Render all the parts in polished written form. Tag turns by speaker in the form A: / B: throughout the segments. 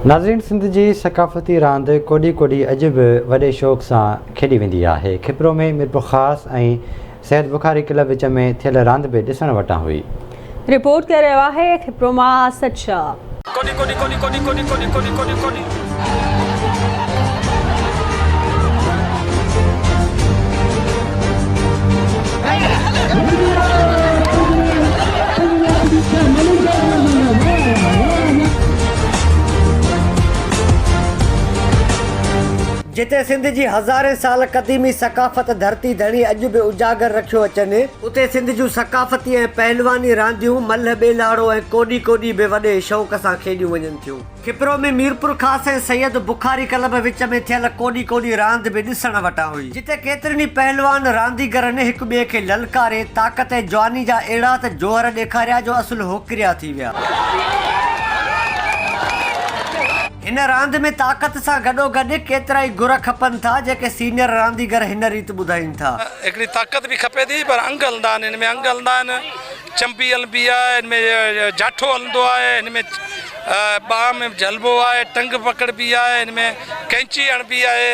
A: ناظرين سنڌ جي ثقافتي راند ڪوڏي ڪوڏي اڄ به وڏي شوق سان کيڏي ويندي آهي. کپرو ۾ ميرپورخاص ۽ سيد بخاري ڪلب وچ ۾ ٿيل راند به ڏسڻ وٽان هئي.
B: رپورٽ ڪري رهيو آهي کپرو مان اسد شاهه.
C: ڪوڏي ڪوڏي ڪوڏي ڪوڏي ڪوڏي ڪوڏي ڪوڏي ڪوڏي ڪوڏي.
D: جتي سنڌ جي هزارين سال قديمي ثقافت ڌرتي ڌڻي اڄ به اجاگر رکيو اچن، اتي سنڌ جون ثقافتي ۽ پهلواني رانديون ملهه ٻيلهاڙو ۽ ڪوڏي ڪوڏي به وڏي شوق سان کيڏيون وڃن ٿيون. کپرو ۾ ميرپورخاص ۽ سيد بخاري ڪلب وچ ۾ ٿيل ڪوڏي ڪوڏي راند به ڏسڻ وٽان هئي، جتي ڪيترن ئي پهلوان رانديگرن هڪ ٻئي کي للڪاري طاقت ۽ جواني جا اهڙا ته جوهر ڏيکاريا جو اصل هوڪريا ٿي ويا. هن راند ۾ طاقت سان گڏوگڏ ڪيترائي گر کپن ٿا، جيڪي سينيئر رانديگر هن ريت ٻڌائين ٿا.
C: هڪڙي طاقت به کپي ٿي پر انگ هلندا آهن هن ۾ انگ هلندا آهن چنبي هلبي آهي هن ۾ جاٺو هلندو آهي هن ۾ ٻانهن ۾ جهلبو آهي ٽنگ پڪڙبي آهي هن ۾ قينچي هڻبي آهي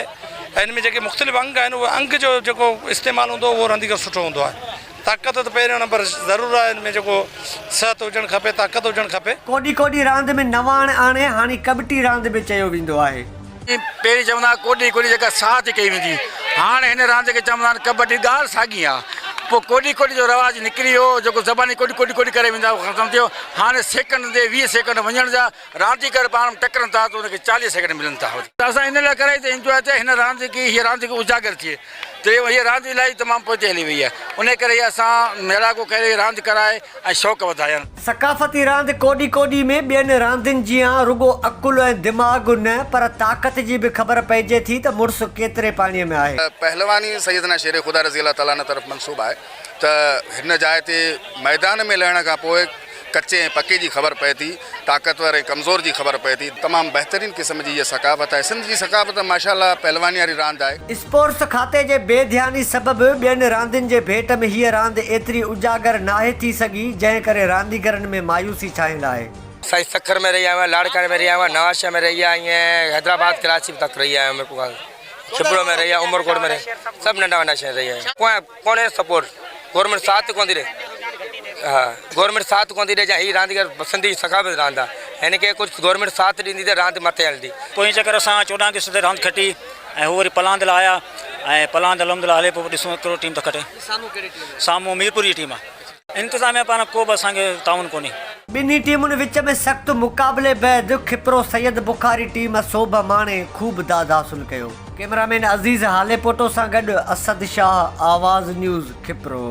C: هن ۾ جيڪي مختلف انگ آهن اهي انگ جو جيڪو استعمال هوندو اهو رانديگر سٺو هوندو آهي طاقت ته پهريون نمبر ضرور آهي هن ۾ جيڪو صحت هجڻ کپي طاقت هجڻ کپي.
D: ڪوڏي ڪوڏي راند ۾ نواڻ آڻي هاڻي ڪٻٽي راند به چيو ويندو آهي.
E: پهرين چوندا ها ڪوڏي ڪوڏي جيڪا ساهه تي ڪئي ويندي هاڻ هن راند کي چوندا آهن ڪٻڊي ڳالهه ساڳي آهي پوء ڪوڏي ڪوڏي جو رواج نڪري ويو جيڪو زباني ڪوڏي ڪوڏي ڪوڏي ڪري ويندا هئا ختم ٿي ويو هاڻي سيڪنڊ تي 20 سيڪنڊ وڃڻ جا رانديگر پاڻ ۾ ٽڪرن ٿا ته ان کي 40 سيڪنڊ ملن ٿا. اسان ان لاء ڪرائي ته انجواء ٿئي هن راند کي هيء راند کي اجاگر ٿئي ته هيء راند الاهي تمام پوئتي هلي وئي آهي ان ڪري اسان ميڙاڪو ڪري راند ڪرائي ۽ شوق وڌايا.
D: ثقافتي راند ڪوڏي ڪوڏي ۾ ٻين راندين جيان رڳو عقل ۽ دماغ نه پر طاقت جي به خبر پئجي ٿي ته مڙس ڪيتري پاڻيء ۾ آهي.
F: پهلواني سيدنا شير خدا رضي الله تعالٰي عنه طرف منسوب آهي ته هن جاء تي ميدان ۾ لهڻ کان پوء ڪچي ۽ پڪي جي خبر پئي ٿي، طاقتور ۽ ڪمزور جي خبر پئي ٿي، تمام بهترين قسم جي هيء ثقافت آهي، سنڌ جي ثقافت ماشاء الله پهلواني واري راند آهي.
D: اسپورٽس کاتي جي بي ڌياني سبب ٻين راندين جي ڀيٽ ۾ هيء راند ايتري اجاگر ناهي ٿي سگهي، جنهن ڪري رانديگرن ۾ مايوسي ڇانيل آهي.
G: سائين سکر ۾ رهي آيو آهيان لاڙڪاڻي ۾ رهي آيو آهيان نوابشاهه ۾ رهي آيو آهيان حيدرآباد ڪراچي به تڪ رهي آيو آهيان ميرپور ڇٻڙو ۾ رهي آيو عمرڪوٽ ۾ رهي سڀ ننڍا وڏا شهر رهي آيو آهيان. ڪونهي سپورٽ گورنمينٽ ساٿ ڪون ٿي ڏي ها گورنمينٽ ساٿ ڪون ٿي ڏي جا هي رانديگر سنڌي ثقافت راند آ هن کي ڪجهه گورنمينٽ ساٿ ڏيندي ته راند مٿي هلندي.
H: پوئين چڪر اسان 14 قسط تي راند کٽي ۽ هو وري پلاند لاء آيا ۽ پلاند الحمدلله هلي پيو ڏسون ڪهڙو ٽيم ٿو کٽي سامهون ميرپور جي ٽيم آ انتظاميا پاران ڪو به اسان کي تعاون ڪونهي.
D: ٻنهي ٽيمن وچ ۾ سخت مقابلي بعد کپرو سيد بخاري ٽيم سوڀ ماڻي خوب داد حاصل ڪيو. ڪئميرا مين عزيز هاليپوٽو سان گڏ اسد شاهه، آواز نيوز، کپرو.